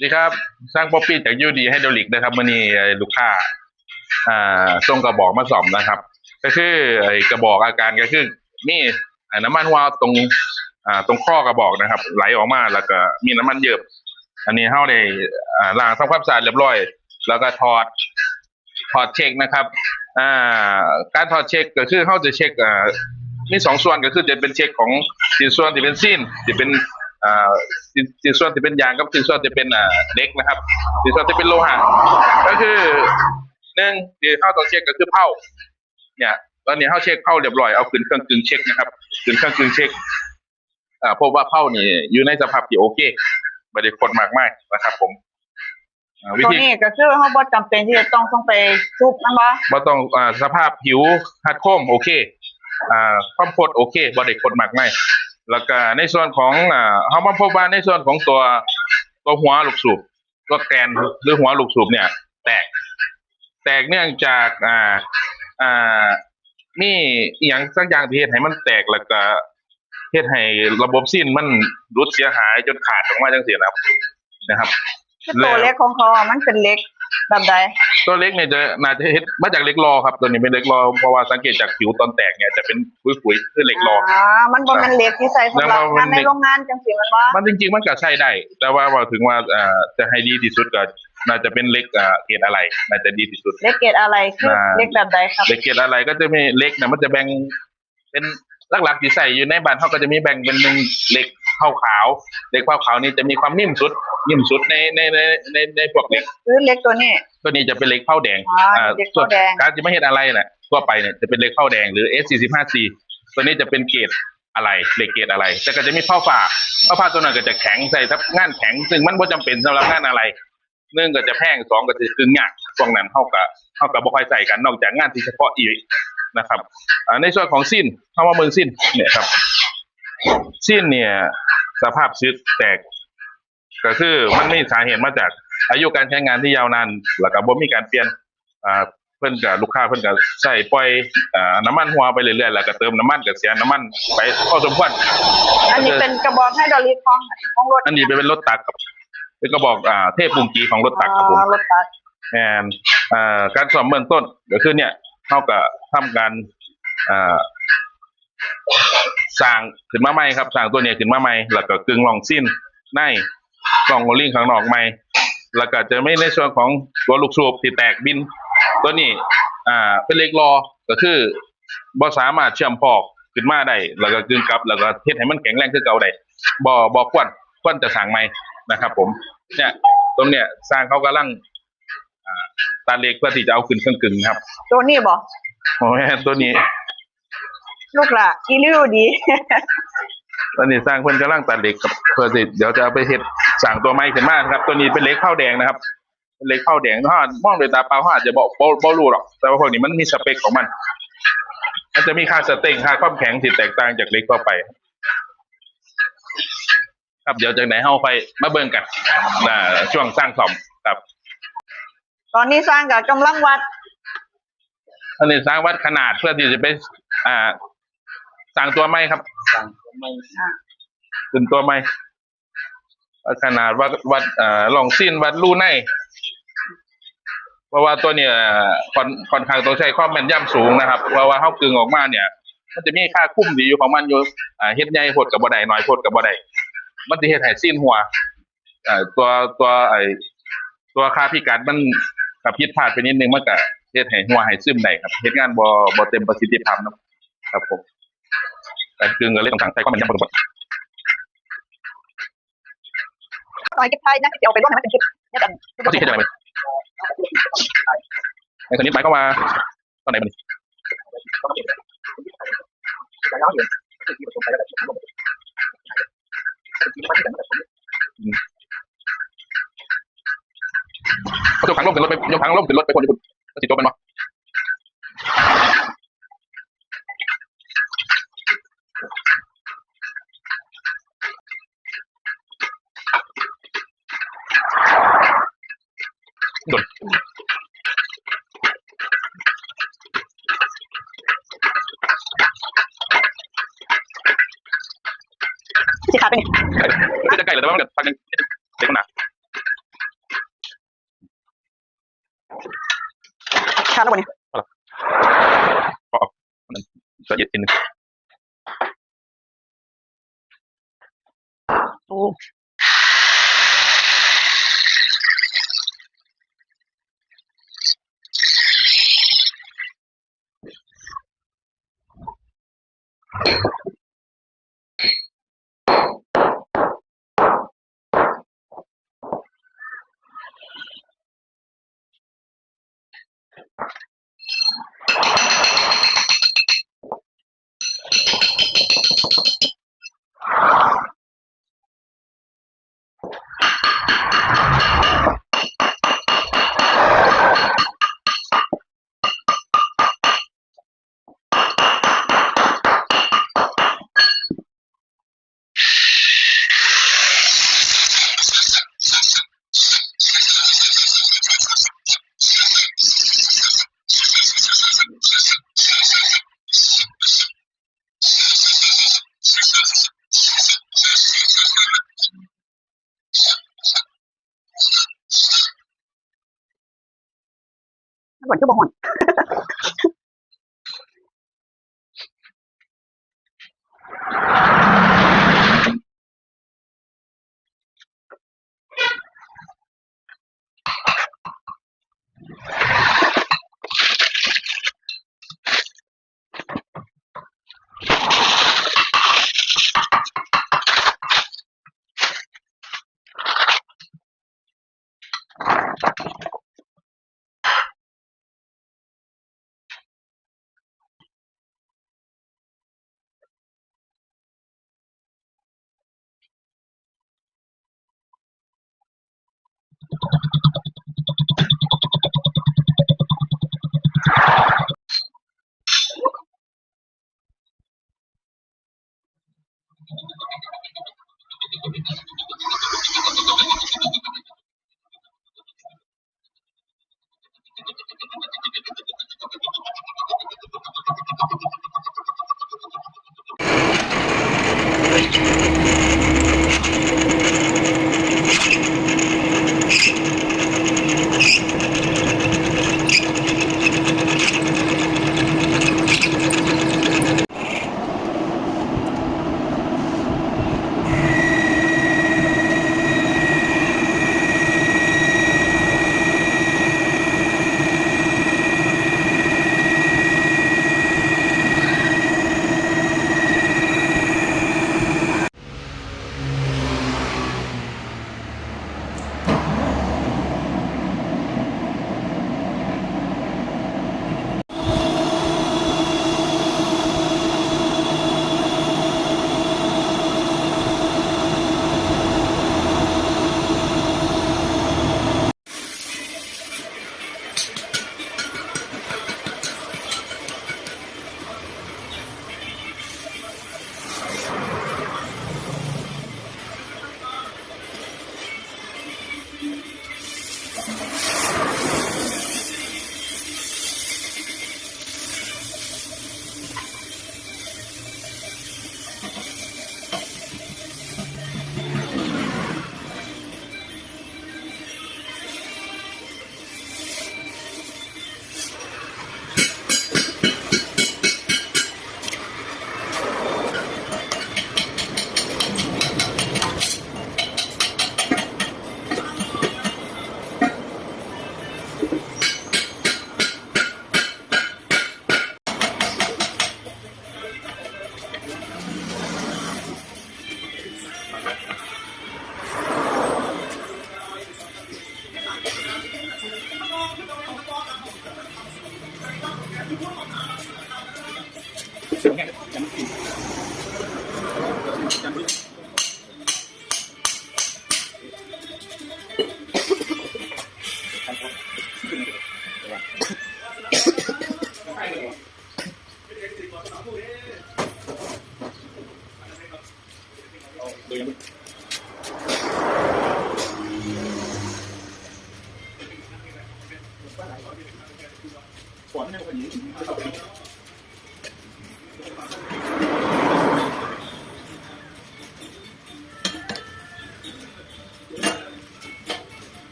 ດີຄັບ ຊ່າງປັອບປີ້ຈາກຢູດີໄຮໂດຣລິກເດີຄັບ. ມື້ນີ້ ເອີ ລູກຄ້າ ອ່າ ສົ່ງກະບອກມາສ້ອມນະຄັບ. ກະຄື ໄອ້ກະບອກອາການກະຄືມີ ອ່າ ນ້ຳມັນຮົ່ວຕົງ ອ່າ ຕົງຄໍກະບອກນະຄັບ ໄຫຼອອກມາ ແລ້ວກະມີນ້ຳມັນເຢິບ. ອັນນີ້ເຮົາໄດ້ ອ່າ ລ້າງທຳຄວາມສະອາດລຽບຮ້ອຍ ແລ້ວກະຖອດ ຖອດເຊັກນະຄັບ. ອ່າ ການຖອດເຊັກກະຄືເຮົາຈະເຊັກ ເອີ ມີສອງສ່ວນ ກະຄືຈະເປັນເຊັກຂອງຊິ້ນສ່ວນທີ່ເປັນຊີນ ທີ່ເປັນ ອ່າ ຊິ້ນ ຊິ້ນສ່ວນທີ່ເປັນຢາງ ກັບຊິ້ນສ່ວນທີ່ເປັນ ອ່າ ເຫຼັກນະຄັບ ຊິ້ນສ່ວນທີ່ເປັນໂລຫະ. ກະຄື ໜຶ່ງ ທີ່ເຮົາຕ້ອງເຊັກກະຄືເພົ້າ ເນຍ ຕອນນີ້ເຮົາເຊັກເພົ້າລຽບຮ້ອຍ ເອົາຂຶ້ນເຄື່ອງກຶງເຊັກນະຄັບ ຂຶ້ນເຄື່ອງກຶງເຊັກ ເອີ ພົບວ່າເພົ້ານີ້ຢູ່ໃນສະພາບທີ່ໂອເຄ ບໍ່ໄດ້ຄົດມາກມາຍນະຄັບຜົມ. ເອີ ວິທີ ໂຕນີ້ກະຄືເຮົາບໍ່ຈຳເປັນທີ່ຈະຕ້ອງ ຕ້ອງໄປຊຸບແມ່ນບໍ່? ບໍ່ຕ້ອງ ອ່າ ສະພາບຜິວຮັດໂຄມໂອເຄ ອ່າ ຄວາມຄົດໂອເຄ ບໍ່ໄດ້ຄົດມາກມາຍ. ແລ້ວກະໃນສ່ວນຂອງ ອ່າ ເຮົາມາພົບວ່າໃນສ່ວນຂອງຕົວ ຕົວຫົວລູກສູບ ຕົວແກນ ຫຼື ຫົວລູກສູບເນຍແຕກ ແຕກເນື່ອງຈາກ ອ່າ ອ່າ ມີອີ່ຫຍັງສັກຢ່າງທີ່ເຮັດໃຫ້ມັນແຕກ ແລ້ວກະເຮັດໃຫ້ລະບົບຊີນມັນຫຼຸດເສຍຫາຍຈົນຂາດອອກມາຈັ່ງຊີ້ນະຄັບ ນະຄັບ. ຄືໂຕເຫຼັກຂອງເຂົາອະ ມັນເປັນເຫຼັກແບບໃດ? ຕົວເຫຼັກນີ້ຈະ ໜ້າຈະເຮັດມາຈາກເຫຼັກຫຼໍ່ຄັບ. ຕົວນີ້ເປັນເຫຼັກຫຼໍ່ ເພາະວ່າສັງເກດຈາກຜິວຕອນແຕກເນຍຈະເປັນ ປຸຍໆ ຄືເຫຼັກຫຼໍ່. ອາ ມັນບໍ່ແມ່ນເຫຼັກທີ່ໃຊ້ສຳລັບງານໃນໂຮງງານຈັ່ງຊີ້ແມ່ນບໍ່? ມັນຈິງໆ ມັນກະໃຊ້ໄດ້ ແຕ່ວ່າເວົ້າເຖິງວ່າ ເອີ ຈະໃຫ້ດີທີ່ສຸດກະໜ້າຈະເປັນເຫຼັກ ເອີ ເກຣດອາໄຫຼ່ ໜ້າຈະດີທີ່ສຸດ. ເຫຼັກເກຣດອາໄຫຼ່ຄືເຫຼັກແບບໃດຄັບ? ເຫຼັກເກຣດອາໄຫຼ່ກະຈະມີ ເຫຼັກນະ ມັນຈະແບ່ງເປັນ ຫຼັກໆ ທີ່ໃຊ້ຢູ່ໃນບ້ານເຮົາກະຈະມີແບ່ງເປັນ ໜຶ່ງ ເຫຼັກເພົ້າຂາວ. ເຫຼັກເພົ້າຂາວນີ້ຈະມີຄວາມນິ່ມສຸດ ນິ່ມສຸດໃນ ໃນ ໃນ ໃນ ໃນພວກເຫຼັກ. ຄືເຫຼັກຕົວນີ້? ຕົວນີ້ຈະເປັນເຫຼັກເພົ້າແດງ. ອາ ເຫຼັກເພົ້າແດງ ການຊິມາເຮັດອາໄຫຼ່ນະ ທົ່ວໄປເນຍຈະເປັນເຫຼັກເພົ້າແດງ ຫຼື ເອັສສີ່ສິບຫ້າຊີ. ຕົວນີ້ຈະເປັນເກຣດອາໄຫຼ່ ເຫຼັກເກຣດອາໄຫຼ່ ແຕ່ກະຈະມີເພົ້າຟ້າ ເພົ້າຟ້າຕົວນັ້ນກະຈະແຂງ ໃຊ້ກັບງານແຂງ ຊຶ່ງມັນບໍ່ຈຳເປັນສຳລັບງານອາໄຫຼ່. ໜຶ່ງກະຈະແພງ ສອງກະຈະກຶ່ງຍາກ ພວກນັ້ນເຮົາກະ ເຮົາກະບໍ່ຄ່ອຍໃຊ້ກັນ ນອກຈາກງານທີ່ສະເພາະອີກນະຄັບ. ອາ ໃນສ່ວນຂອງຊີນ ເຮົາມາເບິ່ງຊີນເນຍຄັບ ຊີນເນຍສະພາບສຶກແຕກ ກະຄືມັນມີສາເຫດມາຈາກອາຍຸການໃຊ້ງານທີ່ຍາວນານ ແລ້ວກະບໍ່ມີການປ່ຽນ ອ່າ ເພິ່ນກະ ລູກຄ້າເພິ່ນກະໃຊ້ປ່ອຍ ອ່າ ນ້ຳມັນຮົ່ວໄປເລື້ອຍໆ ແລ້ວກະເຕີມນ້ຳມັນ ກະເສຍນ້ຳມັນໄປພໍສົມຄວນ. ອັນນີ້ເປັນກະບອກໄຮໂດຣລິກຂອງ ຂອງລົດ? ອັນນີ້ເປັນ ເປັນລົດຕັກຄັບ ເປັນກະບອກ ອ່າ ເທປຸງກີຂອງລົດຕັກຄັບຜົມ. ອໍ ລົດຕັກ. ແມ່ນ. ເອີ ການສ້ອມເບື້ອງຕົ້ນກະຄືເນຍ ເຮົາກະທຳການ ອ່າ ສ້າງຂຶ້ນມາໃໝ່ຄັບ ສ້າງຕົວເນຍຂຶ້ນມາໃໝ່ ແລ້ວກະກຶ່ງຮ່ອງຊີນໃນ ກ່ອງໂອລິງຂ້າງນອກໃໝ່ ແລ້ວກະຈະມີໃນສ່ວນຂອງຕົວລູກສູບທີ່ແຕກບິນ ຕົວນີ້ ອ່າ ເປັນເຫຼັກຫຼໍ່ ກະຄືບໍ່ສາມາດເຊື່ອມພໍ້ຂຶ້ນມາໄດ້ ແລ້ວກະກຶ່ງກັບ ແລ້ວກະເຮັດໃຫ້ມັນແຂງແຮງຄືເກົ່າໄດ້ ບໍ່ ບໍ່ຄວນ ຄວນຈະສ້າງໃໝ່ນະຄັບຜົມ. ເນຍ ຕົງເນຍຊ່າງເຂົາກຳລັງ ອ່າ ຕັດເຫຼັກເພື່ອທີ່ຈະເອົາຂຶ້ນເຄື່ອງກຶງນະຄັບ. ໂຕນີ້ບໍ່? ບໍ່ແມ່ນ ໂຕນີ້ ລູກຫຼ້າ ອີລິວດີ. ຕອນນີ້ຊ່າງເພິ່ນກຳລັງຕັດເຫຼັກຄັບ ເພື່ອທີ່ດຽວຈະເອົາໄປເຮັດສ້າງຕົວໃໝ່ຂຶ້ນມານະຄັບ. ຕົວນີ້ເປັນເຫຼັກເພົ້າແດງນະຄັບ ເປັນເຫຼັກເພົ້າແດງ. ເຮົາມອງດ້ວຍຕາເປົ່າ ເຮົາອາດຈະບໍ່ ບໍ່ ບໍ່ຮູ້ດອກ ແຕ່ວ່າພວກນີ້ມັນມີສະເປັກຂອງມັນ ມັນຈະມີຄ່າສະເຕັງ ຄ່າຄວາມແຂງທີ່ແຕກຕ່າງຈາກເຫຼັກທົ່ວໄປ. ຄັບ ດຽວຈັ່ງໃດເຮົາຄ່ອຍມາເບິ່ງກັນ ອ່າ ຊ່ວງຊ່າງສ້ອມຄັບ. ຕອນນີ້ຊ່າງກະກຳລັງວັດ ອັນນີ້ຊ່າງວັດຂະໜາດເພື່ອທີ່ຈະໄປ ອ່າ ສ້າງຕົວໃໝ່ຄັບ ສ້າງຕົວໃໝ່ ອ່າ ຂຶ້ນຕົວໃໝ່ ວັດຂະໜາດ ວັດ ວັດ ເອີ ຮ່ອງຊີນ ວັດຮູໃນ ເພາະວ່າຕົວນີ້ ເອີ ຂ້ອນ ຂ້ອນຂ້າງຕ້ອງໃຊ້ຄວາມແມ່ນຢຳສູງນະຄັບ ເພາະວ່າເຮົາກຶ່ງອອກມາເນຍ ມັນຈະມີຄ່າຄຸມທີ່ຢູ່ຂອງມັນຢູ່ ອ່າ ເຮັດໃຫຍ່ໂພດກະບໍ່ໄດ້ ນ້ອຍໂພດກະບໍ່ໄດ້ ມັນຊິເຮັດໃຫ້ຊີ້ນຮົ່ວ ເອີ ຕົວ ຕົວ ໄອ້ ຕົວຄ່າພິກັດມັນກະຜິດພາດໄປນິດໜຶ່ງ ມັນກະເຮັດໃຫ້ຮົ່ວໃຫ້ຊຶມໄດ້ຄັບ ເຮັດງານບໍ່ ບໍ່ເຕັມປະສິດທິພາບນຳຄັບຜົມ. ການກຶ່ງກະເລີຍຕ້ອງໃຊ້ຄວາມແມ່ນຢຳພໍສົມຄວນ. ຕອນເກັບໄຂ່ນະ ຊິເອົາໄປລວກໃຫ້ມັນເປັນເກັບ ເຮັດອັນ ເຮົາຊິເຮັດຈັ່ງໃດບັດນີ້? ໃຫ້ສະໜິດ ໝາຍຄວາມວ່າຕອນໃດບັດນີ້? ອືມ ເອົາຍົກຖັງລົງຂຶ້ນລົດໄປ ຍົກຖັງລົງຂຶ້ນລົດໄປພຸ້ນ ມັນຊິຈົບແມ່ນບໍ່? ຊິຂາດໄປນີ້ ໃກ້ແລ້ວ ແຕ່ວ່າມັນກະພັກໜຶ່ງ ເດັກມັນໜາ. ຂາດແລ້ວບໍ່ນີ້? ລະອອກ ລະອຽດນິດໜຶ່ງ. ໂອ້. ມັນຄືບໍ່ຮ້ອນ.